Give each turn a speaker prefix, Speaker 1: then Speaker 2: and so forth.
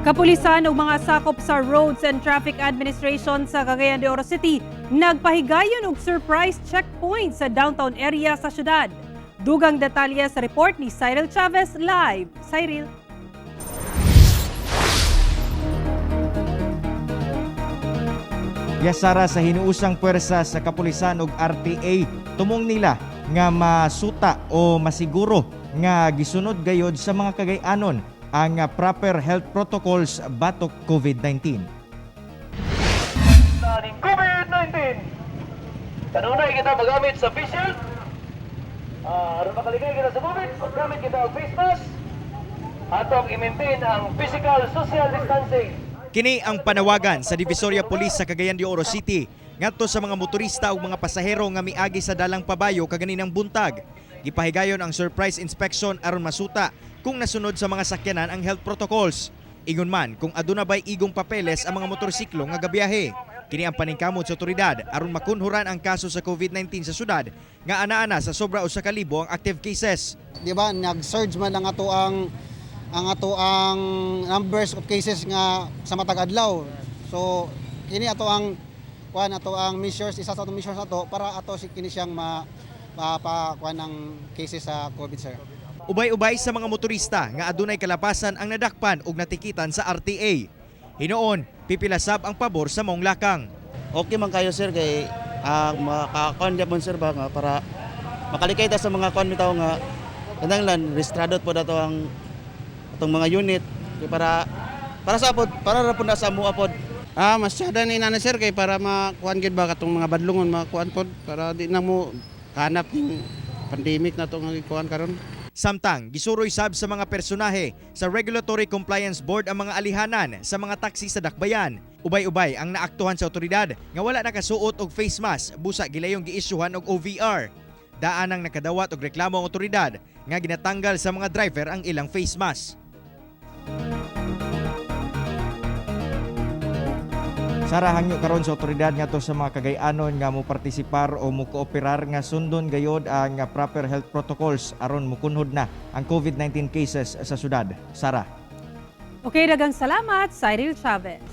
Speaker 1: Kapulisan ug mga sakop sa Roads and Traffic Administration sa Cagayan de Oro City nagpahigayon og surprise checkpoint sa downtown area sa syudad. Dugang detalye sa report ni Cyril Chavez live. Cyril.
Speaker 2: Yes, Sara, sa hinuusang puwersa sa kapulisan ug RTA, tumong nila nga masuta o masiguro nga gisunod gayod sa mga Kagay-anon ang proper health protocols batok COVID-19.
Speaker 3: Sa aning COVID-19. Kanunay kita magamit sa face shield. Aron makaligay kita sa COVID, maggamit kita og face mask. Atong i-maintain ang physical social distancing.
Speaker 2: Kini ang panawagan sa Divisoria Police sa Cagayan de Oro City ngadto sa mga motorista ug mga pasahero nga miagi sa dalang pabayo kaganinang buntag. Gipahigayon ang surprise inspection aron masuta kung nasunod sa mga sakyanan ang health protocols. Ingon man kung aduna bay igong papeles ang mga motorsiklo nga gabiyahe. Kini ang paningkamot sa otoridad aron makunhuran ang kaso sa COVID-19 sa syudad nga ana-ana sa sobra 1,000 ang active cases.
Speaker 4: Di ba, nag-surge man ang ato ang numbers of cases nga sa matag adlaw. So kini ato ang kuan, ato ang measures, isa sa atong measures ato para ato si kini siyang ma, pa, pa kuan ang cases sa COVID, sir.
Speaker 2: Ubay-ubay sa mga motorista nga adunay kalapasan ang nadakpan ug natikitan sa RTA. Hinuon, pipilasab ang pabor sa maong lakang.
Speaker 5: Okay man kayo, sir, kay makakuan gyapon, sir, ba nga para makalikay ta sa mga kuan bitaw nga kinahanglan registrado po dato ang atong mga unit kay para para sa pod, para ra pud na sa amua pod.
Speaker 6: Masyada ni nana, sir, kay para makuan gid ba katong mga badlongon, makuan pod para di na mo kanap ning pandemic na to nga gikuan karon.
Speaker 2: Samtang, gisuroy sab sa mga personahe sa Regulatory Compliance Board ang mga alihanan sa mga taxi sa Dakbayan. Ubay-ubay ang naaktuhan sa otoridad nga wala nakasuot og face mask busa gilayong giisyuhan og OVR. Daan ang nakadawat og reklamo ang otoridad nga ginatanggal sa mga driver ang ilang face mask. Sara, hangyo karon sa otoridad ngadto sa mga Kagay-anon nga mo partisipar o mo kooperar nga sundon gayod ang proper health protocols aron mukunhod na ang COVID-19 cases sa syudad. Sara.
Speaker 1: Okay, dagang salamat, Cyril Chavez.